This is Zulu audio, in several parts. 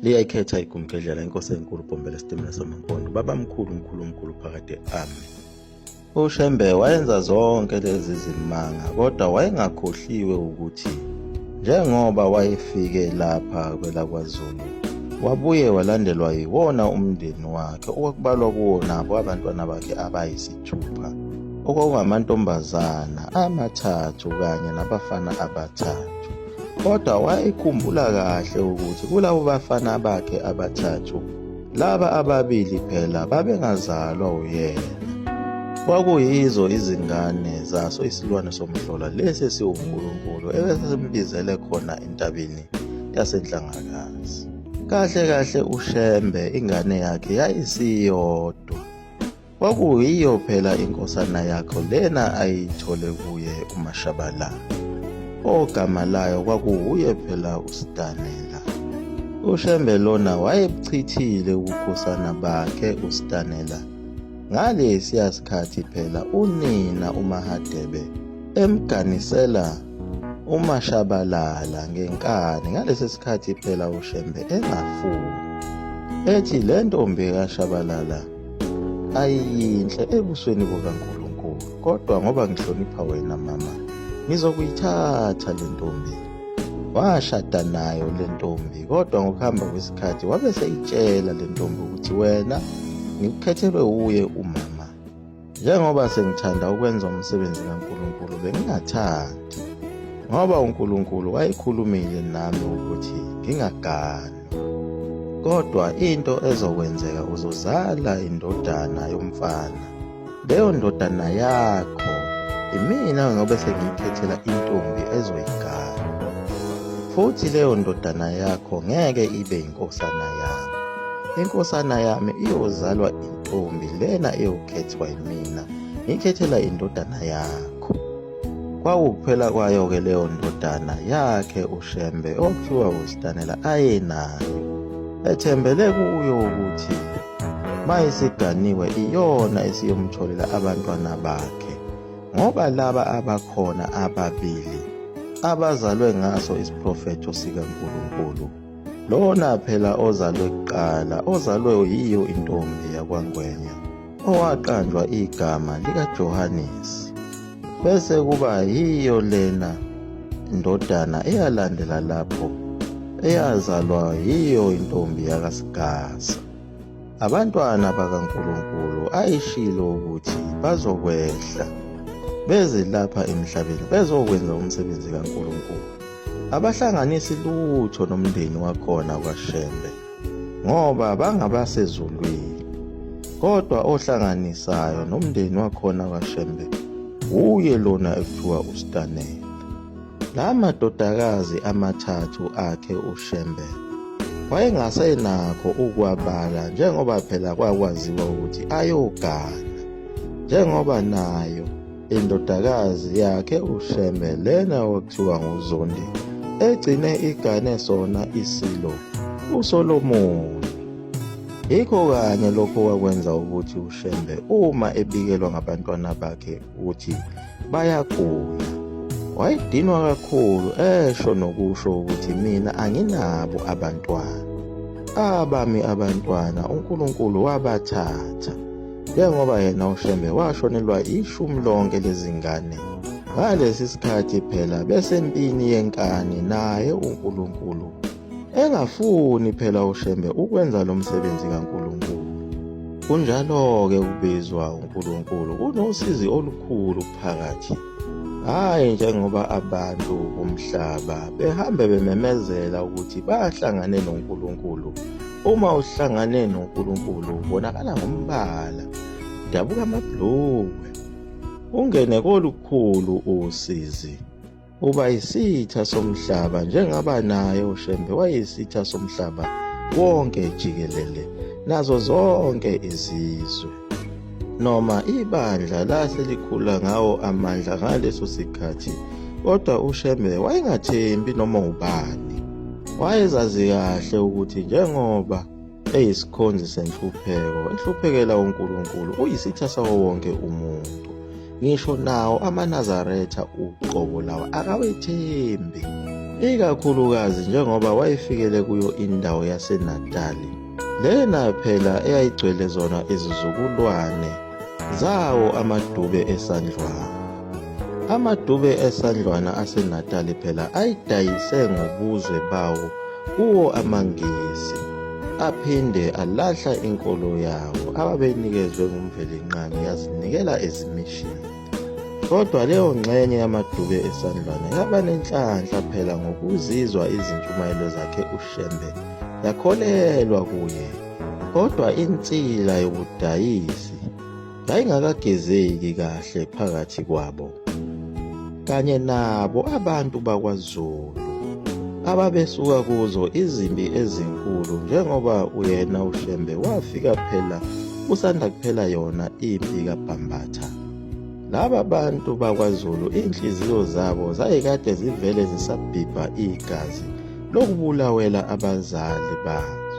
Liyayikhetha igumgedlela inkosi enkulu Bhombela isitimela samampondo babamkhulu mkhulu mkhulu phakade amen. UShembe wayenza zonke lezi zimanga kodwa wayengakhohliwe ukuthi njengoba wayefike lapha kwelakwaZulu wabuye walandelwa yiwona umndeni wakhe okwakubalwa kuwo nabo abantwana bakhe abayisithupha okwakungamantombazana amathathu kanye nabafana abathathu. Kodwa wayekhumbula kahle ukuthi kulabo bafana bakhe abathathu laba ababili phela babengazalwa uyena. Kwakuyizo izingane zaso isilwane somhlola lesi esiwuNkulunkulu ebesesimbizele khona entabeni yaseNhlangakazi. Kahle kahle uShembe ingane yakhe yayisiyodwa. Kwakuyiyo phela inkosana yakho lena ayithole kuye uMashabalala. Ogama layo kwakuwuye phela uSitanela. UShembe lona wayebuchithile ubukhosana bakhe uSitanela. Ngalesiya sikhathi phela unina uMahadebe emganisela uMashabalala ngenkani ngalesi sikhathi phela uShembe engafuni. Ethi le ntombi kaShabalala ayiyinhle ebusweni bukaNkulunkulu kodwa ngoba ngihlonipha wena mama ngizokuyithatha le ntombi washada nayo le ntombi kodwa ngokuhamba kwesikhathi wabe seyitshela le ntombi ukuthi wena ngikukhethelwe wuye umama Njengoba sengithanda ukwenza umsebenzi kaNkulunkulu bengingathandi ngoba uNkulunkulu wayekhulumile nami ukuthi ngingaganwa. Kodwa into ezokwenzeka uzozala indodana yomfana. Leyo ndodana yakho imina ngobe sengiyikhethela intombi ezoyigana. Futhi leyo ndodana yakho ngeke ibe inkosana yami. Inkosana yami iyozalwa intombi lena eyokhethwa yimina ngikhethela indodana yakho. Kwakuphela kwayo-ke leyo ndodana yakhe uShembe okuthiwa uSitanela ayenayo, ethembele kuyo ukuthi mayisiganiwe iyona esiyomtholela abantwana bakhe ngoba laba abakhona ababili abazalwe ngaso isiprofetho sikaNkulunkulu Lona phela ozalwe kuqala, ozalwe yiyo intombi yakwaNgwenya, owaqanjwa igama likaJohanesi. Bese kuba yiyo lena ndodana eyalandela lapho, eyazalwa yiyo intombi yakaSigasa. Abantwana bakaNkulunkulu ayishilo ukuthi bazokwehla beze lapha emhlabeni bezokwenza umsebenzi kaNkulunkulu. Abahlanganisi lutho nomndeni wakhona kwaShembe ngoba bangabasezulwini. Kodwa ohlanganisayo nomndeni wakhona kwaShembe wuye lona ekuthiwa uStanela. La madodakazi amathathu akhe uShembe wayengasenakho ukuwabala njengoba phela kwakwaziwa ukuthi ayogana njengoba nayo indodakazi yakhe uShembe lena okuthiwa nguZondi egcine igane sona isilo uSolomoni. Yikho kanye lokho kwakwenza ukuthi uShembe uma ebikelwa ngabantwana bakhe ukuthi bayagula wayedinwa kakhulu esho nokusho ukuthi mina anginabo abantwana abami abantwana uNkulunkulu wabathatha njengoba yena uShembe washonelwa ishumi lonke lezingane ngalesi sikhathi phela besempini yenkani naye uNkulunkulu engafuni phela uShembe ukwenza lo msebenzi kaNkulunkulu. Kunjalo-ke ukubizwa uNkulunkulu kunosizi olukhulu phakathi. Hhayi njengoba abantu bomhlaba behambe bememezela ukuthi bahlangane noNkulunkulu. Uma uhlangane noNkulunkulu ubonakala ngombala, udabuka amabhulukwe, ungene kolukhulu usizi. Uba yisitha somhlaba njengaba naye uShembe wayeyisitha somhlaba wonke jikelele nazo zonke izizwe. Noma ibandla lase likhula ngawo amandla ngaleso sikhathi, kodwa uShembe wayengathembi noma ubani. Wayezazi kahle ukuthi njengoba eyisikhonzi senhlupheko ehluphekela uNkulunkulu uyisitha sawo wonke umuntu. Ngisho nawo amaNazaretha uqobo lawa akawethembi. Ikakhulukazi njengoba wayefikele kuyo indawo yaseNatali, lena phela eyayigcwele zona izizukulwane zawo amadube esandlwana. Amadube esandlwana aseNatali phela ayidayise ngobuzwe bawo kuwo amaNgisi, aphinde alahla inkolo yawo ababeyinikezwe nguMvelinqangi yazinikela ezimishini. Kodwa leyo ngxenye yamadube esandlwana yaba nenhlanhla phela ngokuzizwa izintshumayelo zakhe uShembe yakholelwa kuye. Kodwa insila yobudayisi yayingakagezeki kahle phakathi kwabo kanye nabo abantu bakwaZulu ababesuka kuzo izimpi ezinkulu njengoba uyena uShembe wafika phela kusanda kuphela yona impi kaBhambatha. Laba bantu bakwaZulu inhliziyo zabo zayikade zivele zisabhibha igazi lokubulawela abazali bazo.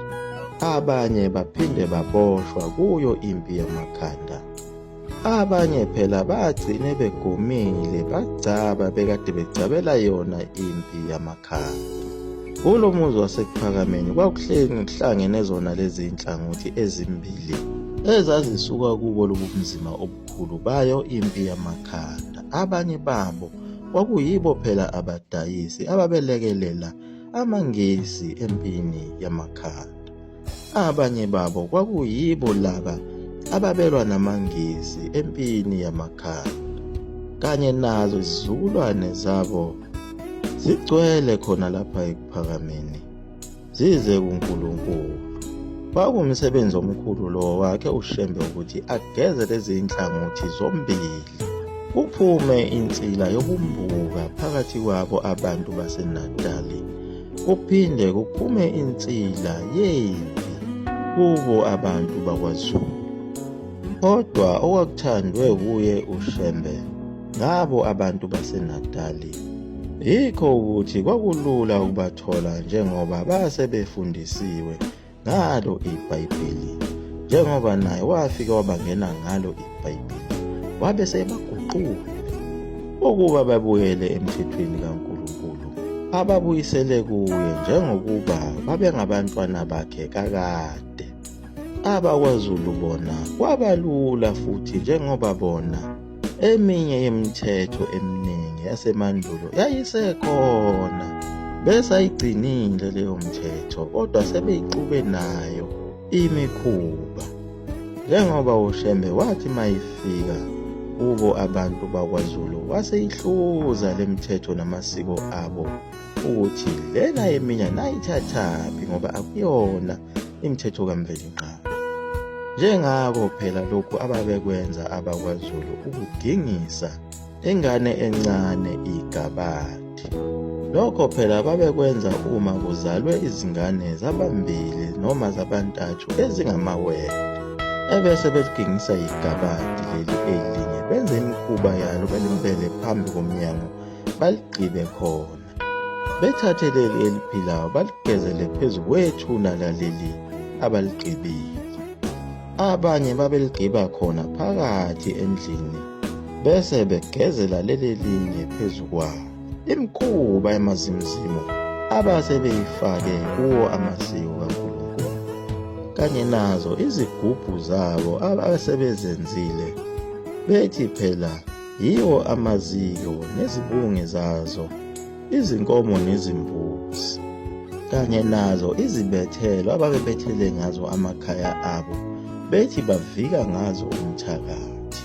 Abanye baphinde baboshwa kuyo impi yamakhanda. Abanye phela bagcine begomile bagcaba bekade begcabela yona impi yamakhanda. Kulo muzi waseKuphakameni kwakuhlangene zona lezi nhlangothi ezimbili ezazisuka kubo lobunzima obukhulu bayo impi yamakhanda. Abanye babo kwakuyibo phela abadayisi ababelekelela amaNgisi empini yamakhanda. Abanye babo kwakuyibo laba ababelwa namaNgisi empini yamakhanda kanye nazo izizukulwane zabo zigcwele khona lapha ekuphakameni zize kuNkulunkulu. Kwakuwumsebenzi omkhulu lowo wakhe uShembe ukuthi ageze lezi zinhlangothi zombili kuphume insila yokumbuka phakathi kwabo abantu baseNatali kuphinde kuphume insila yempi kubo abantu bakwaZulu. Kodwa okwakuthandwe kuye uShembe ngabo abantu baseNatali yikho ukuthi kwakulula ukubathola njengoba base befundisiwe ngalo iBhayibheli njengoba naye wafika wabangena ngalo iBhayibheli wabe sebaguqula ukuba babuyele emthethweni kaNkulunkulu ababuyisele kuye njengokuba babengabantwana bakhe kakade. AbakwaZulu bona kwabalula futhi njengoba bona eminye yemithetho eminingi yasemandulo yayisekhona besayigcinile leyo mthetho kodwa sebeyixube nayo imikhuba njengoba uShembe wathi mayifika kubo abantu bakwaZulu waseyihluza lemithetho namasiko abo ukuthi lena eminye nayithathaphi ngoba akuyona imithetho kaMvelinqangi. Njengako phela lokhu ababekwenza abakwaZulu ukugingisa ingane encane igabadi. Lokho phela babekwenza uma kuzalwe izingane zabambili noma zabantathu ezingamawele. Ebese beligingisa igabadi leli elinye benze imikhuba yalo belimbele phambi komnyango baligqibe khona. Bethathe leli eliphilayo baligezele phezu kwethuna laleli abaligqibile. Abanye babeligqiba khona phakathi endlini bese begezela leli elinye phezu kwalo. Imikhuba yamazimzimu abase beyifake kuwo amasiko kaNkulunkulu kanye nazo izigubhu zabo abasebezenzile bethi phela Yiwo amaziko nezibunge zazo, izinkomo nezimbuzi, kanye nazo izibethelo ababebethele ngazo amakhaya abo, bethi bavika ngazo umthakathi.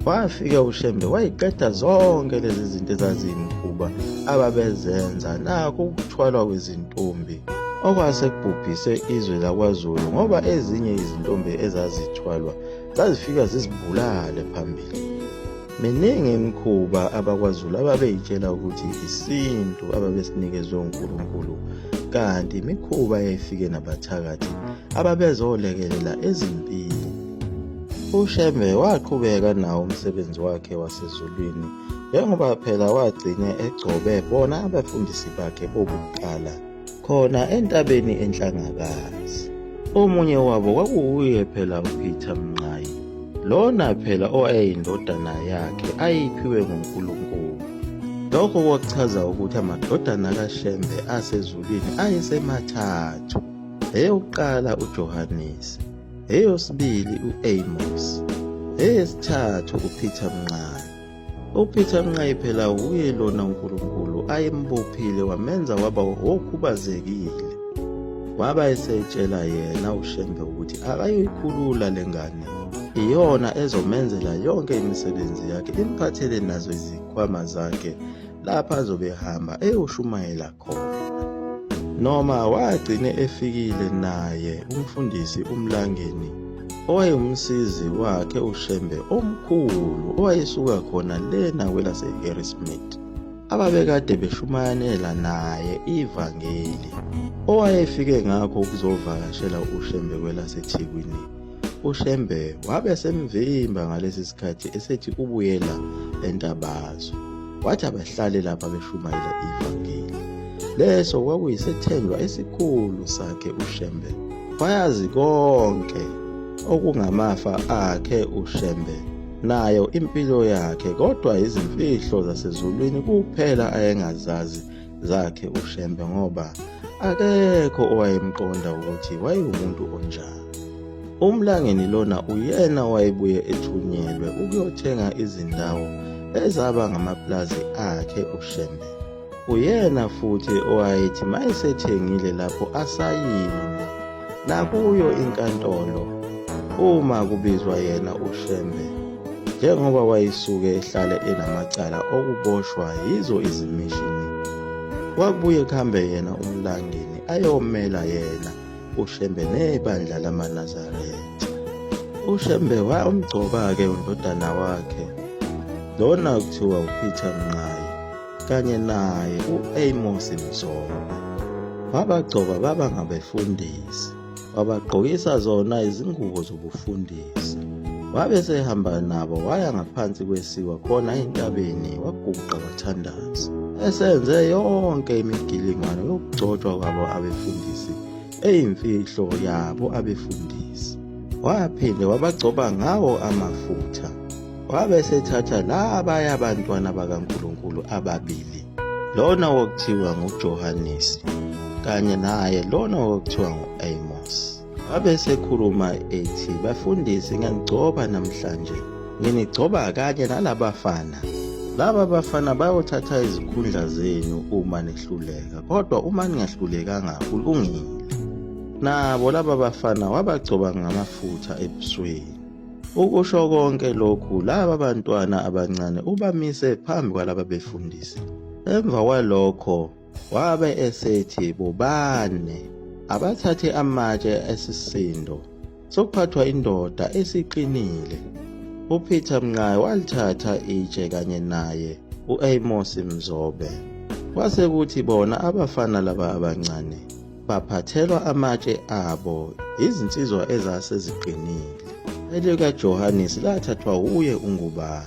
Wafika uShembe wayiqeda zonke lezi zinto ezaziyimikhuba ababezenza nakho ukuthwalwa kwezintombi okwase kubhubhise izwe lakwaZulu ngoba ezinye izintombi ezazithwalwa zazifika zizibulale phambili. Miningi imikhuba abakwaZulu ababeyitshela ukuthi isintu ababesinikezwe uNkulunkulu kanti imikhuba eyayifike nabathakathi ababezolekelela ezimpini. UShembe waqhubeka nawo umsebenzi wakhe wasezulwini njengoba phela wagcine egcobe bona abafundisi bakhe bokuqala khona entabeni eNhlangakazi. Omunye wabo kwakuwuye phela uPeter Mnqayi, lona phela owayeyindodana yakhe ayiphiwe nguNkulunkulu. Lokho kwakuchaza ukuthi amadodana kaShembe asezulwini ayesemathathu. Eyokuqala uJohanisi, eyosibili u-Amos, eyesithathu uPeter Mnqayi. UPeter Mnqayi phela wuye lona uNkulunkulu ayembophile wamenza waba wokhubazekile. Waba esetshela yena uShembe ukuthi akayoyikhulula le ngane, iyona ezomenzela yonke imisebenzi yakhe, imphathele nazo izikhwama zakhe lapha azobe ehamba eyoshumayela khona. Noma wagcine efikile naye umfundisi uMlangeni owayewumsizi wakhe uShembe omkhulu owayesuka khona lena kwelase-Harrismith ababekade beshumayanela naye ivangeli owayefike ngakho ukuzovakashela uShembe kwelaseThekwini. UShembe wabe semvimba ngalesi sikhathi esethi ubuyela eNtabazwe. Wathi abahlale lapha beshumayela ivangeli. Leso kwakuyisethenjwa esikhulu sakhe uShembe. Wayazi konke okungamafa akhe uShembe nayo impilo yakhe kodwa izimfihlo zasezulwini kuphela ayengazazi zakhe uShembe ngoba akekho owayemqonda ukuthi wayewumuntu onjani. UMlangeni lona uyena owayebuye ethunyelwe ukuyothenga izindawo ezaba ngamapulazi akhe uShembe. Uyena futhi owayethi mayesethengile lapho asayine nakuyo inkantolo uma kubizwa yena uShembe njengoba wayesuke ehlale enamacala okuboshwa yizo izimishini. Kwakubuye kuhambe yena uMlangeni ayomela yena uShembe nebandla lamaNazaretha. UShembe wamgcoba-ke undodana wakhe lona kuthiwa uPeter Mnqayi kanye naye u-Amos Mzobe. Wabagcoba baba ngabefundisi, wabagqokisa zona izingubo zobufundisi. Wabe sehamba nabo waya ngaphansi kwesiwa khona entabeni waguqa wathandaza. Esenze yonke imigilingwane yokugcotshwa kwabo abefundisi eyimfihlo yabo abefundisi. Waphinde wabagcoba ngawo amafutha. Wabe esethatha labaya bantwana bakaNkulunkulu ababili, lona okuthiwa nguJohanisi kanye naye lona okuthiwa ngu-Amos. Wabe esekhuluma ethi, bafundisi ngiyanigcoba namhlanje, nginigcoba kanye nalabafana. Laba bafana bayothatha izikhundla zenu uma nihluleka, kodwa uma ningahlulekanga kulungile. Nabo laba bafana wabagcoba ngamafutha ebusweni. Ukusho konke lokhu, laba bantwana abancane ubamise phambi kwalaba befundisi. Emva kwalokho wabe esethi bobane abathathe amatshe esisindo sokuphathwa indoda esiqinile. UPeter Mnqayi walithatha itshe kanye naye u-Amos Mzobe. Kwase kuthi bona abafana laba abancane baphathelwa amatshe abo izinsizwa ezase ziqinile. ElikaJohannes lathathwa wuye uNgubane,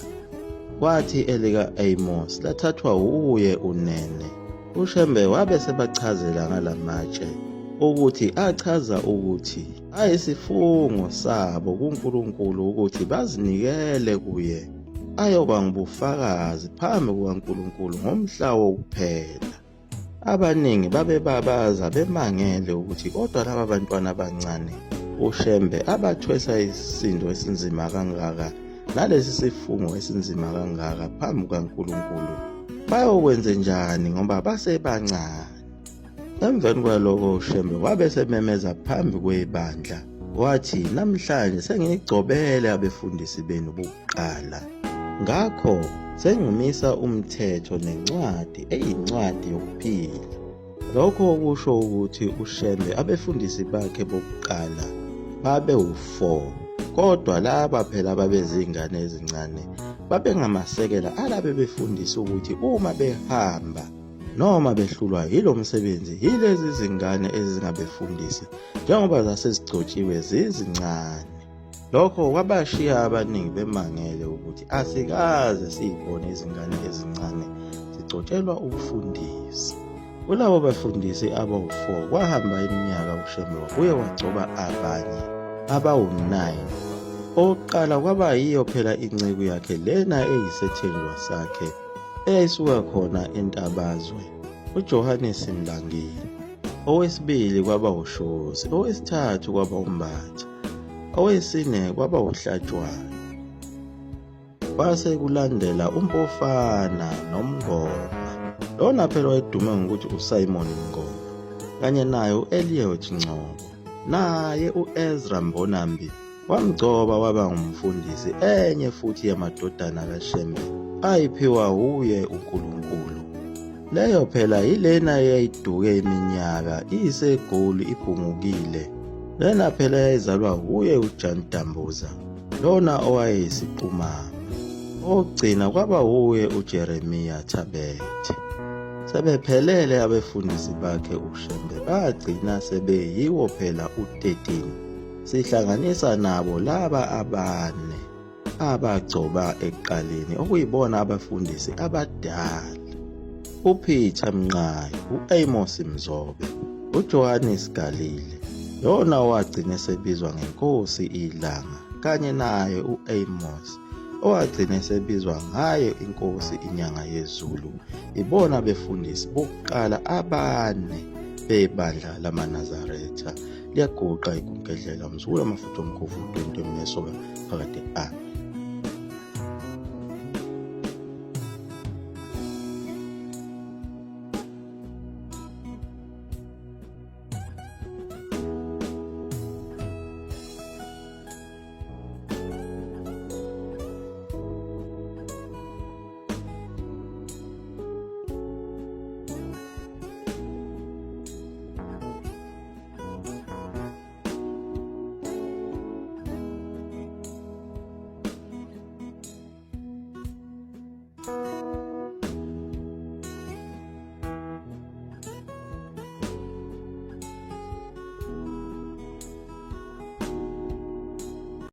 kwathi elika-Amos lathathwa wuye uNene. UShembe wabe sebachazela ngala matshe ukuthi achaza ukuthi ayisifungo sabo kuNkulunkulu ukuthi bazinikele kuye ayoba ngubufakazi phambi kukaNkulunkulu ngomhla wokuphela. Abaningi babebabaza bemangele ukuthi kodwa laba bantwana abancane uShembe abathwesa isisindo esinzima kangaka nalesi sifungo esinzima kangaka phambi kukaNkulunkulu bayokwenze njani ngoba basebancane. Emveni kwaloko uShembe wabe sememeza phambi kwebandla wathi namhlanje sengigcobele abefundisi benu bokuqala. Ngakho sengimisa umthetho nencwadi eyincwadi yokuphila. Lokho kusho ukuthi uShembe abefundisi bakhe bokuqala babewu-4 kodwa laba phela babezingane ezincane babengamasekela alabe befundisa ukuthi uma behamba noma behlulwa yilo msebenzi yilezi zingane ezingabefundisi njengoba zasezigcotshiwe zizincane. Lokho kwabashiya abaningi bemangele ukuthi asikaze siyibone izingane ezincane zigcotshelwa ubufundisi. Kulabo bafundisi abawu-4 kwahamba iminyaka uShembe wabuye wagcoba abanye abawu-9. Owokuqala kwaba yiyo phela inceku yakhe lena eyisethenjwa sakhe eyayisuka khona eNtabazwe, uJohannes Mlangeni. Owesibili kwaba uShozi, owesithathu kwaba uMbatha, owesine kwaba uHlatshwayo. Kwase kulandela uMpofana noMngoma. Lona phela wayedume ngokuthi uSimon Mngoma kanye naye u-Elliot Ngcobo. Naye u-Ezra Mbonambi wamgcoba waba ngumfundisi enye futhi yamadodana kaShembe ayiphiwa wuye uNkulunkulu. Leyo phela yilena eyayiduke iminyaka iyiseGoli ibhungukile. Lena phela yayizalwa wuye uJan Dambuza. Lona owayeyisiqumama. Owokugcina kwaba wuye uJeremiya Thabethe. Sebephelele abefundisi bakhe uShembe bagcina sebeyiwo phela u-13. Sihlanganisa nabo laba abane abagcoba ekuqaleni okuyibona abafundisi abadala. UPeter Mnqayi, u-Amos Mzobe, uJohannes Galile, lona owagcina esebizwa ngenkosi iLanga, kanye naye u-Amos owagcina esebizwa ngayo inkosi iNyanga yeZulu, ibona befundisi bokuqala abane bebandla lamaNazaretha. Liyaguqa igumgedlela mzukulu amafutha omkhovu 20 mnesoka phakade. Amen.